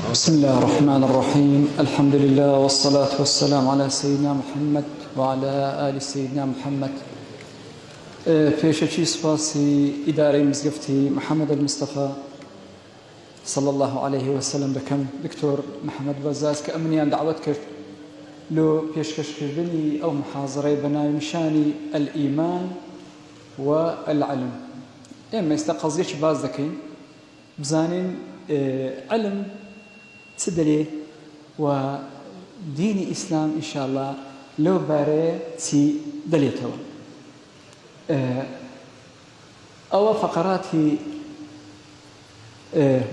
بسم اللە الرحمن الرحیم الحمد للە والصلاة والسلام علی سیدنا محمد وعلی آل سیدنا محمد پێشەکی سوپاسی ئیدارەی مزگەفتی محمد المصطفى صلى الله عليه وسلم دەکەم دکتۆر محمد بەزاز کە ئەمنیان دەعوەت کرد لۆ پێشکەشکردنی ئەو محازەرەی بە ناونیشانی الإیمان و العلم ئێمە ئێستا قەزیەکی باس دەکەین بزانین علم چ دەلێ و دینی ئیسلام ان شاء اللە لەو بارەیە چی دەلێتەوە. ئەوە فەقەراتی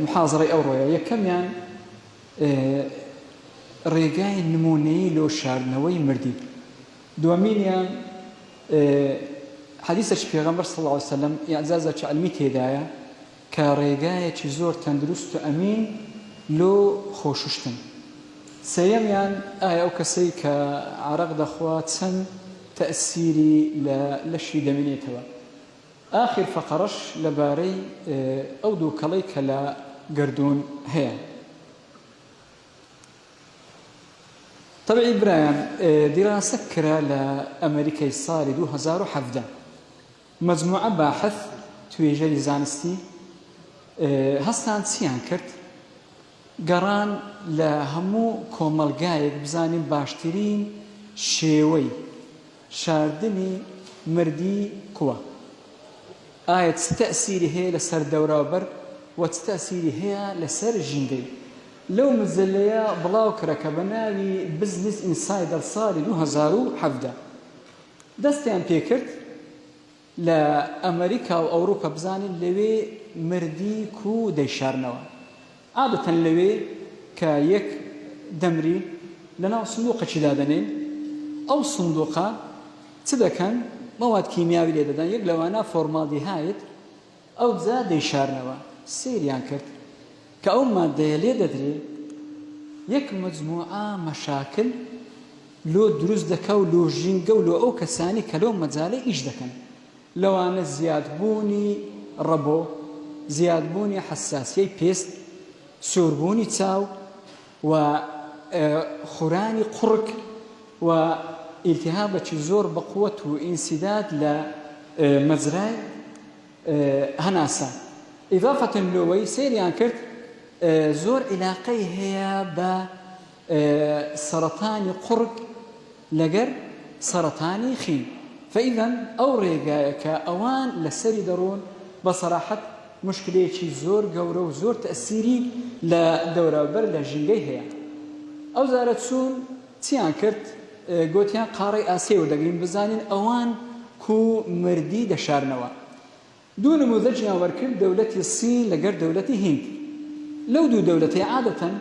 محازەرەی ئەوڕۆیە. یەکەمیان ڕێگای نموونەیی لۆ شاردنەوەی مردی. دووەمینیان حەدیسێکی پێغەمبەر صلی اللە علیە وسلم ئیعجازێکی عیلمی تێدایە کە ڕێگایەکی زۆر تەندروست و ئەمین لۆ خۆشوشتن. سێیەمیان، ئایا ئەو کەسەی کە عەرەق دەخوا چەند تەئسیری لە لەشی دەمێنێتەوە؟ ئاخیر فەقەرەش لە بارەی ئەو دووکەڵەی کە لە گەردوون هەیە. تەبعی برایان دیراسە کرا لە ئەمەریکای سالی 2017. مەجموعە باحث، توێژەری زانستی، هەستان چیان کرد؟ گەڕان لە هەموو کۆمەڵگایەک بزانین باشترین شێوەی شاردنی مردی کوە؟ ئایا چ تەئسیری هەیە لەسەر دەوراوبەر و چ تەئسیری هەیە لەسەر ژینگەی؟ لەو مجەلەیە بڵاو کرا کە بە ناوی بزنس ئینسایدەر ساڵی 2017 دەستیان پێکرد لە ئەمریکا و ئەوروپا بزانین لەوێ مردی کو دەیشارنەوە عادەتەن لەوێ کە یەک دەمری لەناو سندوقەکی دادەنێن ئەو سندوقە چ دەکەن مەواد کیمیاوی لێ دەدەن یەک لەوانە فۆرمالدیهاید ئەوجا دەیشارنەوە سەیریان کرد کە ئەو مادەیە لێ دەدرێ یەک مەجموعە مەشاکل لۆ دروست دەکا و لۆ ژینگە و لۆ ئەو کەسانی کە لەو مەجالە ئیش دەکەن لەوانە زیادبوونی ڕەبۆ، زیادبوونی حەساسیەی پێست، سووربوونی چاو و خورانی قوڕگ و ئیلتیهابەکی زۆر بەقوەت و ئینسیداد لە مەجرای هەناسە ئیضافەتەن لۆوەی سەیریان کرد زۆر عیلاقەی هەیە بە سەرەتانی قوڕگ لەگەر سەرەتانی خین فئیزەن ئەو ڕێگایە کە ئەوان لەسەری دەڕۆن بە سەراحەت موشکلەیەکی زۆر گەورە و زۆر تەئسیری لە دەوراوبەر لە ژینگەی هەیە ئەو جارە چوون چیان کرد گۆتیان قاڕەی ئاسیای وەردەگرین بزانین ئەوان کو مردی دەشارنەوە دوو نموزەجیان وەرکرد دەولەتی سین لەگەر دەولەتی هیند لەو دوو دەولەتەی عادەتەن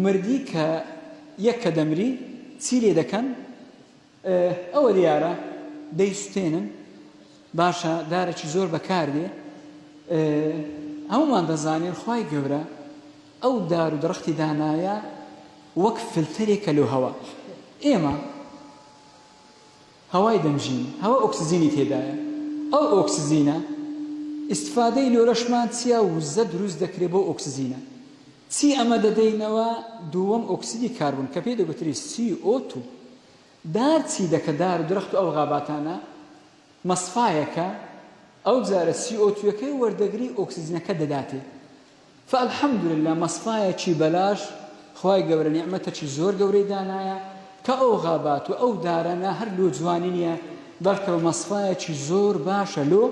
مردی کە یەک کە دەمری چی لێ دەکەن ئەوە دیارە دەیسوتێنن باشە دارێکی زۆر بەکار دێ هەموومان دەزانین خوای گەورە ئەو دار و دڕختی دانایە وەک فلتەرێکە لۆ هەوا ئێمە هەوای دەمژین هەوا ئۆکسجینی تێدایە ئەو ئۆکسجینە ئیستفادەی لۆ لەشمان چیە وزە دروست دەکرێ بەو ئۆکسجینە چی ئەمە دەدەینەوە دووەم ئۆکسیدی کاربون کە پێی دەگوتری CO2 دار چی دەکە دار و درەخت و ئەو غاباتانە مەسفایەکە ئەو جارە CO2 ەکەی وەردەگری ئۆکسجینەکە دەداتێ فالحمدللە مەسفایەکی بەلاش خوای گەورە نیعمەتەکی زۆر گەورەی دانایە کە ئەو غابات و ئەو دارانە هەر لۆ جوانی نیە بەڵکە مەسفایەکی زۆر باشە لۆ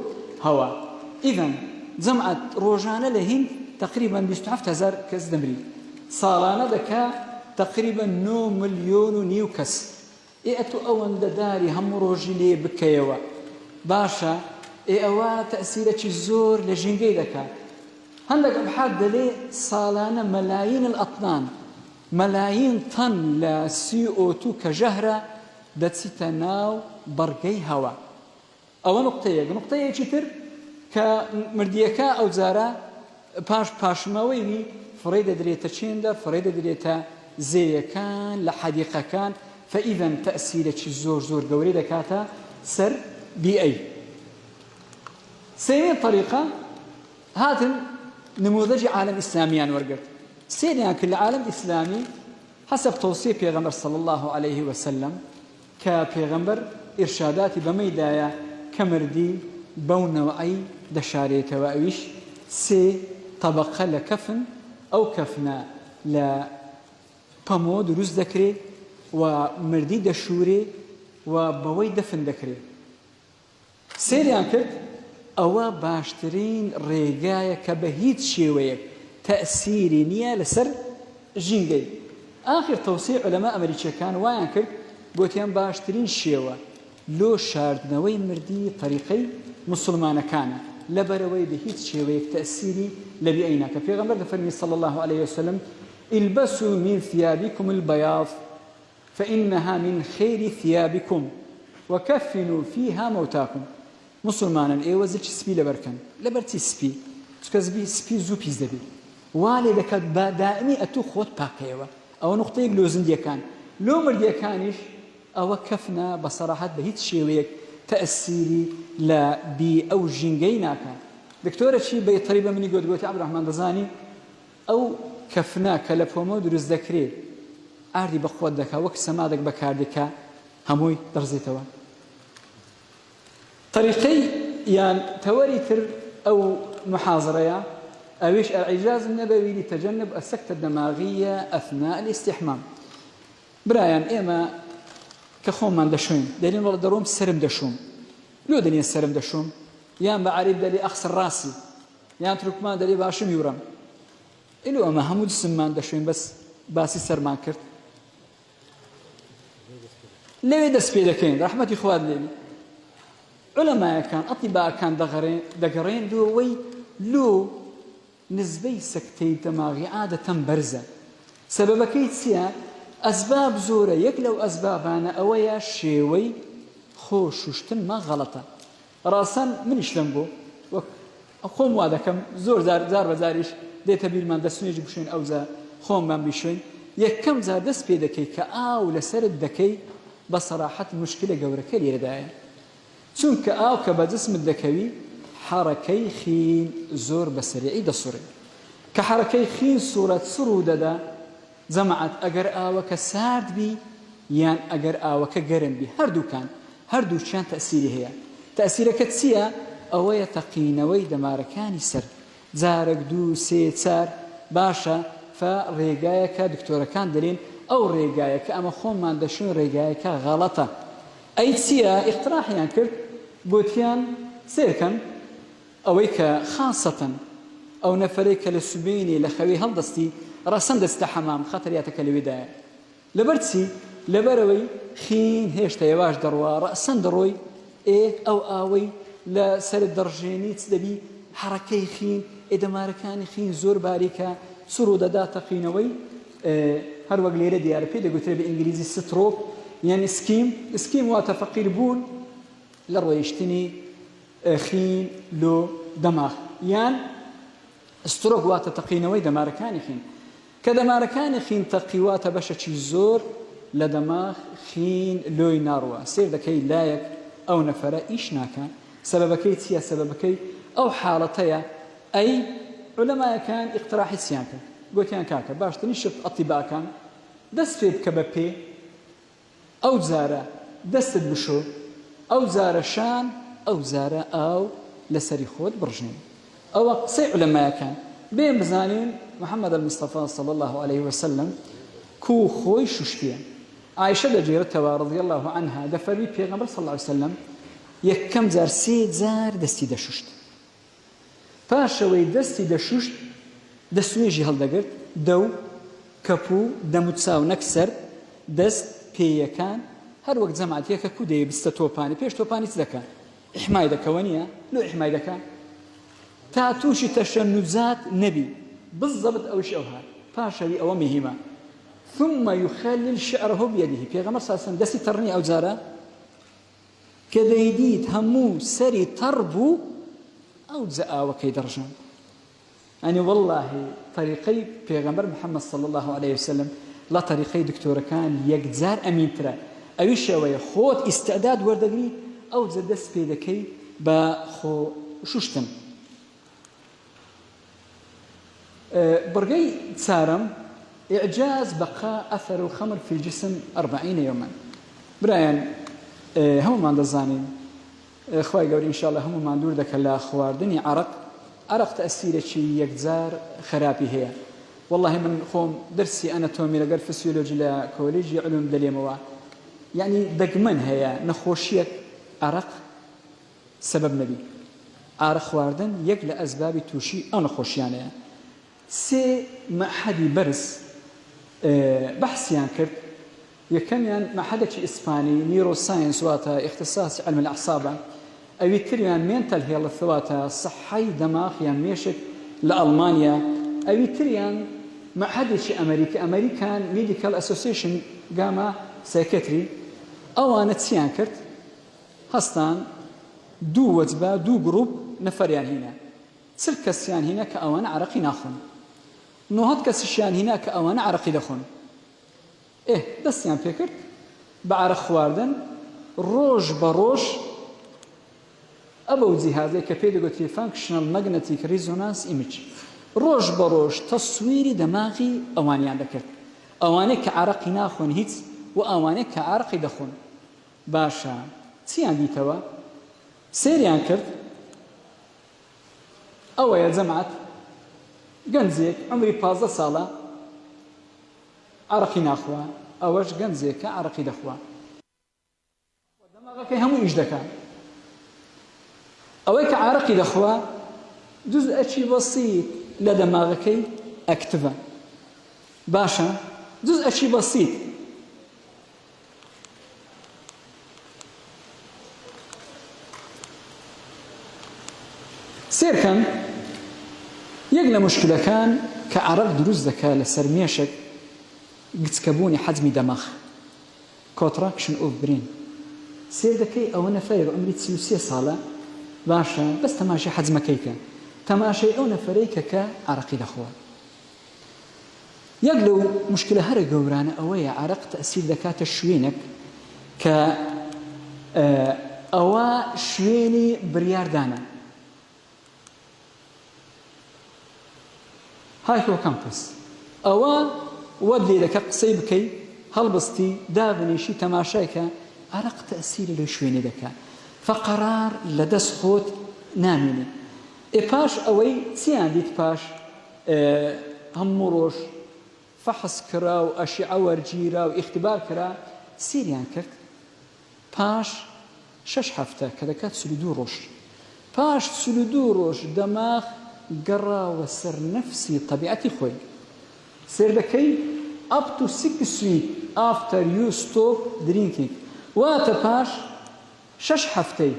هەوا ئیذن جەمعەت ڕۆژانە لە هیند تقریبا 27 هەزار کەس دەمری ساڵانە دەکا تقریبا 9 ملیۆن و نیو کەس ئێ ئەتو ئەوەندە داری هەموو ڕۆژی لێ بکەیەوە باشە ئێ ئەوە تەئسیرەکی زۆر لە ژینگەی دەکا هەندێک ئەبحات دەلێ ساڵانە مەلاین الئەطنان مەلاین تەن لە CO2 کە ژەهرە دەچیتە ناو بەڕگەی هەوا ئەوە نوقتەیەک، نوقتەیەکی تر کە مردییەکە ئەوجارە پاش پاشماوەی وی فڕێ دەدرێتە چێندە، فڕێ دەدرێتە زێیەکان، لە حەدیقەکان، فەئیزەن تەئسیرەکی زۆر زۆر گەورەی دەکاتە سەر بیئەی. سێیەمین تەریقە هاتن نموزەجی عالەم ئیسلامیان وەرگرت. سەیریان کرد لە عالەم ئیسلامی حەسەب تەوسیەی پێغەمبەر صلی اللە علیه وسلم کە پێغەمبەر ئیرشاداتی بەمەی دایە کە مردی بەو نەوعەی دەشارێتەوە ئەویش سێ تەبەقە لە کەفن ئەو کەفنە لە پەمۆ دروست دەکرێ و مردی دەشورێ و بەوەی دەفن دەکرێ. سەیریان کرد ئەوە باشترین ڕێگایە کە بە هیچ شێوەیەک تەئسیری نییە لەسەر ژینگەی. ئاخر تەوسیەی عولەما ئەمریکیەکان وایان کرد گۆتیان باشترین شێوە لۆ شاردنەوەی مردی تەریقەی موسوڵمانەکانە لەبەرئەوەی بە هیچ شێوەیەک تەئسیری لە بیئەی ناکا پێغەمبەر دەفەرمی صلی اللە علیە وسلم البسوا من ثیابکم البیاض فانها من خیر ثیابکم وکفنوا فیها موتاکم موسڵمانان ئێوە زرچی سپی لەبەر کەن لەبەر چی سپی چونکە زبی سپی زوو پیس دەبی وا لێ دەکات بە دائمی ئەتوو خۆت پاک کەیەوە ئەوە نوقتەیەک لۆ زندیەکان لۆ مردیەکانیش ئەوە کەفنە بە سەراحەت بە هیچ شێوەیەک تەئسیری لە بی ئەو ژینگەی ناکا دکتۆرەکی بەیطری بە منی گۆت گۆتی عەبدولڕەحمان دەزانی ئەو کەفنە کە لە پۆمە دروست دەکرێ ئاردی بەقوەت دەکا وەک سەمادەک بەکاردێ کە هەمووی دەڕزێتەوە. تەریقەی یان تەوەری تر ئەو محازرەیە ئەویش العجاز النبوی لتجنب السکتە الدماغیە اثناء الاستحمام برایان ئێمە کە خۆمان دەشۆین دەلێن وەڵا دەڕۆم سەرم دەشۆم لۆ دەلێن سەرم دەشۆم یان بە عەرەبی دەلێ اغسل راسی یان تورکمان دەلێ باشم یورەم ئلو ئەمە هەموو جسممان دەشوێن بەس باسی سەرمان کرد لەوێ دەست پێ دەکەین ڕەحمەتی خوات لێبی علەمایەکان ئەتیباکان دەگەڕێن لۆوەی لۆ نزبەی سەکتەی دەماغی عادەتەن بەرزە سەبەبەکەی چییە؟ ئەسباب زۆرە یەک لەو ئەسبابانە ئەوەیە شێوەی خۆ شوشتنمە غەڵەتە ڕاستەن منیش لەم بۆ وەک خۆم وا دەکەم زۆر جار جار بە جاریش دێتە بیرمان دەست نوێژ بشوین ئەوجا خۆممان بیشۆین یەکەم جار دەست پێ دەکەی کە ئاو لەسەرت دەکەی بە سەراحەت موشکلە گەورەکە لێرەدایە چونکە ئاو کە بە جسمت دەکەوی حەڕەکەی خین زۆر بە سەریعی دەسوڕێ کە حەڕەکەی خین سوڕە چ ڕوو دەدا جەماعەت ئەگەر ئاوەکە سارد بی یان ئەگەر ئاوەکە گەرم بی هەردووکان هەردووکیان تەئسیری هەیە تەئسیرەکە چیە ئەوەیە تەقینەوەی دەمارەکانی سەر جارەک دوو سێ چار باشە فە ڕێگایەکە دکتۆرەکان دەلێن ئەو ڕێگایە کە ئەمە خۆمان دەشوین ڕێگایەکە غەڵەتە ئەی چیە ئیقتراحیان کرد گۆتیان سەیرکەن ئەوەی کە خاسەتەن ئەو نەفەرەی کە لە سبەینێ لە خەوێ هەڵدەستی ڕەسەن دەچتە حەمام خەتەریاتەکە لەوێدایە لەبەر چی لەبەرئەوەی خین هێشتا یەواش دەڕوا ڕەسەن دەڕۆی ئێ ئەو ئاوەی لە سەرت دەڕژێنی چ دەبی حەڕەکەی خین ئێ دەمارەکانی خین زۆر باریکە چ ڕوودەدا تەقینەوەی هەر وەک لێرە دیارە پێی دەگوترێ بە ئینگلیزی stroke یان ischemia ischemia واتە فەقیر بوون لە ڕۆیشتنی خین لۆ دەماغ یان stroke واتە تەقینەوەی دەمارەکانی خین کە دەمارەکانی خین تەقی واتە بەشەکی زۆر لە دەماغ خین لۆی ناڕوا سەیر دەکەی لایەک ئەو نەفەرە ئیش ناکا سەبەبەکەی چیە سەبەبەکەی ئەو حاڵەتەیە ئەی عولەمایەکان ئیقتراحی چیان کرد گۆتیان کاکە باشترین شت ئەتیباکان دەست پێ بکە بە پێ ئەو جارە دەستت بشۆ، ئەو جارە شان، ئەو جارە ئاو لە سەری خۆت بڕژێنە. ئەوە قسەی عولەمایەکان. بێن بزانین محمد المصطفی صلی اللە علیه وسلم کوو خۆی شوشتیە. عائشە دەگێرێتەوە رضی اللە عنها دەفەرمی پێغەمبەر صلی اللە علیه وسلم یەکەم جار سێ جار دەستی دەشوشت. پاشئەوەی دەستی دەشوشت دەستنوێژی هەڵدەگرت، دەو، کەپوو، دەموچاو نەک سەر، دەست، پێیەکان، هەر وەک جەماعەت یەکە کوو دەیە بچتە تۆپانی پێش تۆپانی چ دەکا؟ ئیحمای دەکا وەنیە؟ لۆ ئیحمای دەکا؟ تا تووشی تەشەنوجات نەبی بالضبط ئەویش ئەوها پاشەوی ئەوە مهمە ثم يخلل شعره بيده پێغەمبەر صلی الله علیه وسلم دەستی تەڕ نیە ئەو جارە کە دەیدیت هەموو سەری تەڕ بوو ئەوجە ئاوەکەی دەڕژاند. ئەنی وەڵاهی تەریقەی پێغەمبەر محمد صلی اللە علیە وسلم لە تەریقەی دکتۆرەکان یەکجار ئەمینترە ئەویش ئەوەیە خۆت ئیستعداد وەردەگری ئەوجە دەست پێ دەکەی بە خۆ شوشتن. بڕگەی چارەم، اعجاز بقاء اثر الخمر فی الجسم اربعین یوما برایان هەموومان دەزانین خوای گەورە ان شاء اللە هەموومان دوور دەکە لە خواردنی عەرەق عەرەق تەئسیرێکی یەکجار خراپی هەیە وەڵاهی من خۆم دەرسی ئەنەتۆمی لەگەر فسیۆلۆجی لە کۆلیژی علوم دەلێمەوە یەعنی دەگمەن هەیە نەخۆشیەک عەرەق سەبەب نەبی عارەق خواردن یەک لە ئەسبابی توشی ئەو نەخۆشیانەیە سێ مەعهەدی بەرز بەحسیان کرد یەکەمیان مەعهەدەکی ئیسپانی neuroscience واتە ئیختساسی علم الاعصابە ئەوی تریان mental health واتە سحەی دەماخ یان مێشک لە ئەڵمانیا ئەوی تریان مەعهەدێکی ئەمەریکی American Medical Association gamma psychiatry ئەوانە چیان کرد هەستان دوو وەجبە دوو گروپ نەفەریان هینا 40 کەسیان هینا کە ئەوانە عەرەقی ناخۆن نۆهەد کەسیشیان هینا کە ئەوانە عەرەقی دەخۆن ئێ دەستیان پێکرد بە عەرەق خواردن ڕۆژ بە ڕۆژ ئەبەو جیهازەی کە پێی دەگوتری functional magnetic resonance image ڕۆژ بە ڕۆژ تەسویری دەماغی ئەوانیان دەکرد ئەوانەی کە عەرەقی ناخۆن هیچ و ئەوانەی کە عەرەقی دەخۆن باشە چیان دیتەوە؟ سەیریان کرد ئەوەیە جەماعەت گەنجێک عومری 15 ساڵە عەرەقی ناخوا ئەوەش گەنجێکە عەرەقی دەخوا دەماغەکەی هەموو ئیش دەکا ئەوەی کە عارەقی دەخوا جزئەکی بەسیت لە دەماغەکەی active ە باشە جزئەکی بەسیت سێرکەن یەک لە موشکلەکان کە عەرەق دروست دەکا لەسەر مێشک گچکەبوونی حەجمی دەماخ contraction of brain سێر دەکەی ئەوە نەفەرێک عومری 43 ساڵە باشە بەس تەماشای حەجمەکەی کە تەماشای ئەو نەفەرەی کە کە عەرەقی دەخوا یەک لەو موشکلە هەرە گەورانە ئەوەیە عەرەق تەئسیر دەکاتە شوێنێک کە ئەوە شوێنی بریاردانە hippocampus ئەوە وەت لێ دەکە قسەی بکەی هەڵبستی دابنیشی تەماشای کە عەرەق تەئسیری لەو شوێنێ دەکا فەقەرار لە دەست خۆت نامێنێ ئێ پاش ئەوەی چیان دیت پاش هەموو ڕۆژ فەحس کرا و ئەشیعە وەرگیرا و ئیختیبار کرا، سەیریان کرد پاش شەش هەفتە کە دەکات 42 ڕۆژ، پاش 42 ڕۆژ دەماغ گەڕاوە سەر نەفسی تەبیعەتی خۆی. سەیر دەکەی up to six week after you stop drinking واتە پاش شەش هەفتەی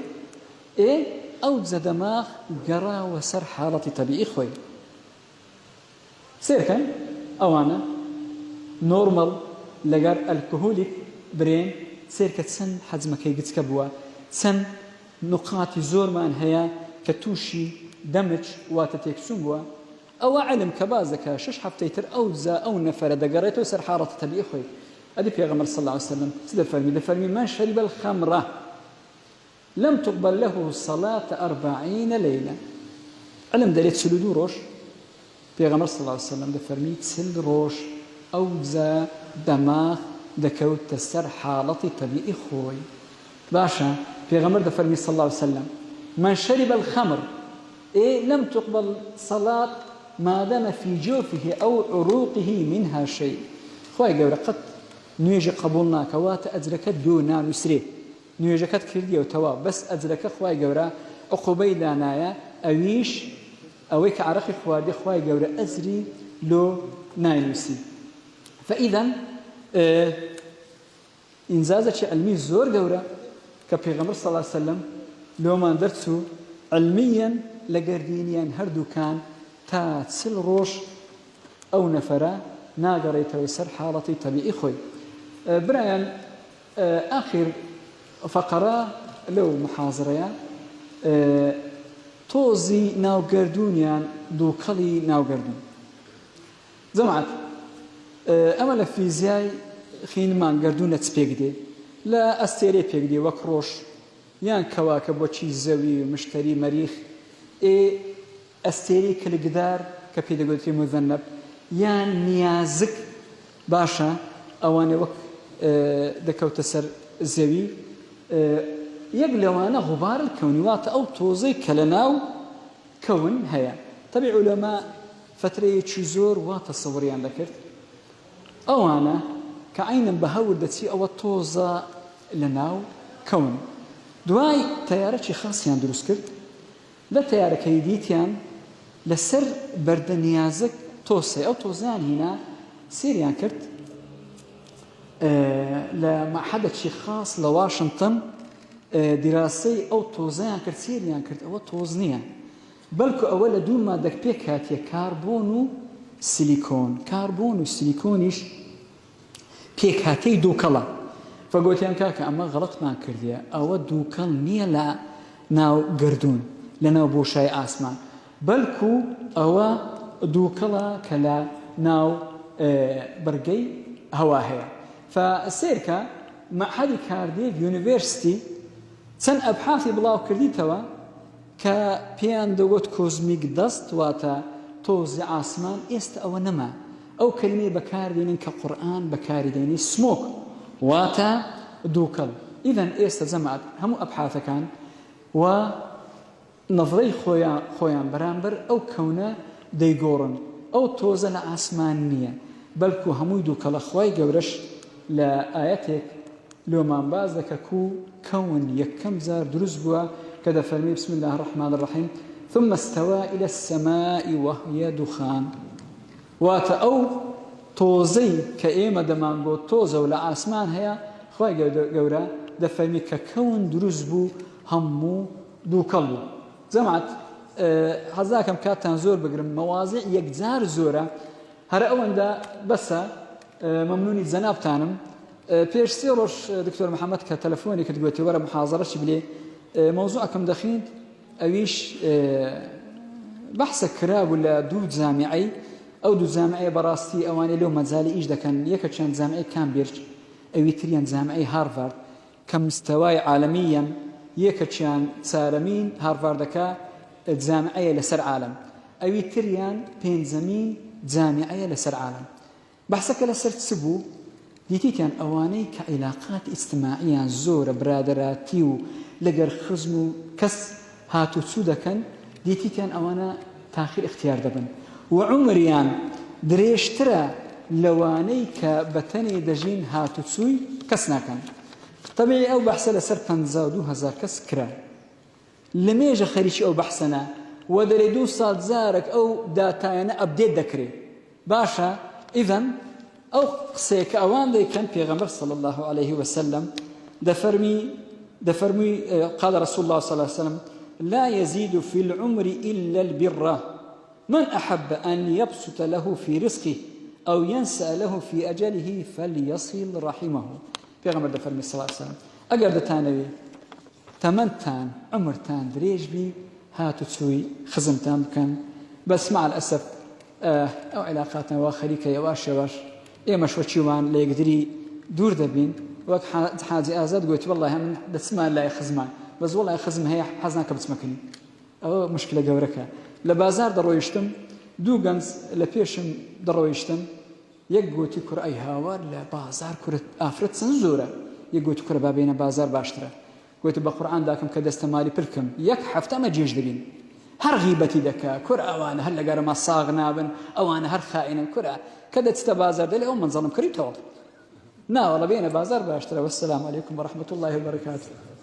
ئێ ئەوجە دەماغ گەڕاوە سەر حاڵەتی تەبیعی خۆی. سەیرکەن ئەوانە normal لەگەر alcoholic brain سەیرکە چەند حەجمەکەی گچکە بووە چەند نوقاتی زۆرمان هەیە کە تووشی damage واتە تێکچوون بووە ئەوە علم کە باس دەکا شەش هەفتەی تر ئەوجا ئەو نەفەرە دەگەڕێتەوە سەر حاڵەتە تەبیعی خۆی ئەدی پێغەمبەر صلی اللە علیە وسلم چ دەفەرمی دەفەرمی من شرب الخمر لم تقبل له صلاة اربعین لیلە علم دەرێ 42 ڕۆژ پێغەمبەر صلی اللە علیە وسلم دەفەرمی 40 ڕۆژ ئەوجا دەماغ دەکەوتە سەر حاڵەتی تەبیعی خۆی باشە پێغەمبەر دەفەرمی صلی اللە علیە وسلم من شرب الخمر ئێ لم تقبل صلاة مادام فی جوفه او عروقه منها شیء خوای گەورە قەت نوێژی قبوڵ ناکا واتە ئەجرەکەت لۆ نانوسرێ نوێژەکەت کردیە و تەواو بەس ئەجرەکە خوای گەورە عقوبەی دانایە ئەویش ئەوەی کە عەرەقی خواردیە خوای گەورە ئەجری لۆ ناینوسی فإذا ئینجازێکی عیلمی زۆر گەورە کە پێغەمبەر صلی اللە علیە وسلم لۆمان دەرچوو عیلمیەن لە گەردینیان هەردووکان تا 40 ڕۆژ ئەو نەفەرە ناگەڕێتەوە سەر حاڵەتی تەبیعی خۆی برایان ئاخیر فەقەرە لەو محازرەیە تۆزی ناو گەردوونیان دووکەڵی ناو گەردوون جەماعەت ئەمە لە فیزیای خینمان گەردوون لە چ پێک دێ؟ لە ئەستێرەی پێک دێ وەک ڕۆژ یان کەواکە بۆچی زەوی و مشتەری مەریخ ئێ ئەستێرەی کلکدار. کە پێی دەگوترێ مذنب یان نیازک باشە ئەوانە وەک دەکەوتە سەر زەوی یەک لەوانە غبار الكونی واتە ئەو تۆزەی کە لە ناو کەون هەیە تەبی عولەما فترەیەکی زۆر وا تەسەوریان دەکرد ئەوانە کە عەینەن بە هەور دەچی ئەوە تۆزە لە ناو کەون دوای تەیارەکی خاسیان دروست کرد لە تەیارەکەی دیتیان لە سەر بەردە نیازک تۆز هەیە ئەو تۆزەیان هینا سێریان کرد لە مەعهەدەکی خاص لە واشنتن دیراسەی ئەو تۆزەیان کرد سێریان کرد ئەوە تۆز نییە بەلکو ئەوە لە دوو مادەک پێکهاتیە کاربۆن و سلیکۆن، کاربۆن و سلیکۆنیش پێکهاتەی دووکەڵە. فگۆتیان کاکە ئەمە غەڵەتمان کردیە ئەوە دووکەڵ نییە لە ناو گەردوون لە ناو بۆشای ئاسمان بەلکو ئەوە دووکەڵە کە لە ناو بڕگەی هەوا هەیە. فسەیرکە مەعهەدی کاردیف یونیڤێرستی چەند ئەبحاثی بڵاو کردیتەوە کە پێیان دەگۆت cosmic dust واتە تۆزی عاسمان ئێستە ئەوە نەما ئەو کەلیمەی بەکار دێنن کە قورئان بەکاری دێنی smoke واتە دووکەڵ ئیذەن ئێستە جەماعەت هەموو ئەبحاثەکان و نەزرەی خۆیان خۆیان بەرامبەر ئەو کەونە دەیگۆڕن ئەو تۆزە لە عاسمان نییە بەلکو هەمووی دووکەڵە خوای گەورەش لە ئایەتێک لۆمان باس دەکە کو کەون یەکەم جار دروست بووە کە دەفەرمی بسم اللە الرحمن الرحیم ثم استوى الى السماء وهي دخان واتە ئەو تۆزەی کە ئێمە دەمانگۆت تۆزە و لە ئاسمان هەیە خوای گەورە دەفەرمی کە کەون دروست بوو هەموو دووکەڵ بوو جەماعەت حەز ناکەم کاتتان زۆر بگرم مەوازیع یەکجار زۆرە هەر ئەوەندە بەسە مەمنونی جەنابتانم پێش سێ ڕۆژ دکتۆر محەممەد کە تەلەفۆنی کرد گوتی وەرە محازەرەشی بلێ مەوزوعەکەم دەخیند ئەویش بەحسە کرابوو لە دوو جامیعەی ئەو دوو جامیعەیە بەڕاستی ئەوانەی لەو مەجالی ئیش دەکەن یەکەکیان جامیعەی کامبرج ئەوی تریان جامیعەی هارڤارد کە مستەوای عالەمییەن یەکەکیان چارەمین هارڤاردەکە جامیعەیە لەسەر عالەم ئەوی تریان پێنجەمین جامیعەیە لەسەر عالەم بەحسەکە لەسەر چ بوو؟ دیتیتیان ئەوانەی کە عیلاقات ئیجتماعیان زۆرە برادەراتی و لەگەر خزم و کەس هات و چوو دەکەن دیتیتیان ئەوانە تاخیر ئیختیار دەبن و عومریان درێژترە لەوانەی کە بەتەنێ دەژین هات و چووی کەس ناکەن تەبیعی ئەو بەحسە لەسەر 52 هەزار کەس کرا لەمێژە خەریکی ئەو بەحسەنە وە دەرێ دوو ساڵ جارەک ئەو داتایانە update دەکرێ باشە ئیذەن ئەو قسەیە کە ئەوان دەیکەن پێغەمبەر صلی الله علیه وسلم دەفەرمی دەفەرمووی قال رسول الله صلی الله علیه وسلم لا يزيد في العمر إلا البر من أحب أن يبسط له في رزقه أو ينسأ له في أجله فليصل رحمه پێغەمبەر دەفەرمی صلی الله علیه وسلم ئەگەر دەتانەوێ تەمەنتان عومرتان درێژ بی هات و چووی خزمتان بکەن بەس مع الاسف ئەو عیلاقاتە وا خەریکە یەواش یەواش ئێمەش وەکی وان لە یەکدری دوور دەبین وەک حاجی ئازاد گوتی وەڵڵاهی من دەچمە لای خزمان بەس وەڵڵاهی خزم هەیە حەز ناکە بچمە کنی ئەوە مشکلە گەورەکە لە بازار دەڕۆیشتم دوو گەنج لە پێشم دەڕۆیشتن یەک گۆتی کورە ئەی هاوار لە بازار کورە ئافرەت چەند زۆرە یەک گۆتی کورە با بێینە بازار باشترە گۆتی بە قورعان داکم کە دەستە مالی پلکم یەک هەفتە ئەمە جێژ دەبین هەر غیبەتی دەکا کورە ئەوانە هەر لەگەرما ساغ نابن ئەوانە هەر خائینن کورە کە دەچتە بازار دەلێ ئەو مەنزەڵم کڕیتەوە ناوەڵە بێنە بازار باشترە وەسەلام علیکم وەرحمەت اللە وبرکاته.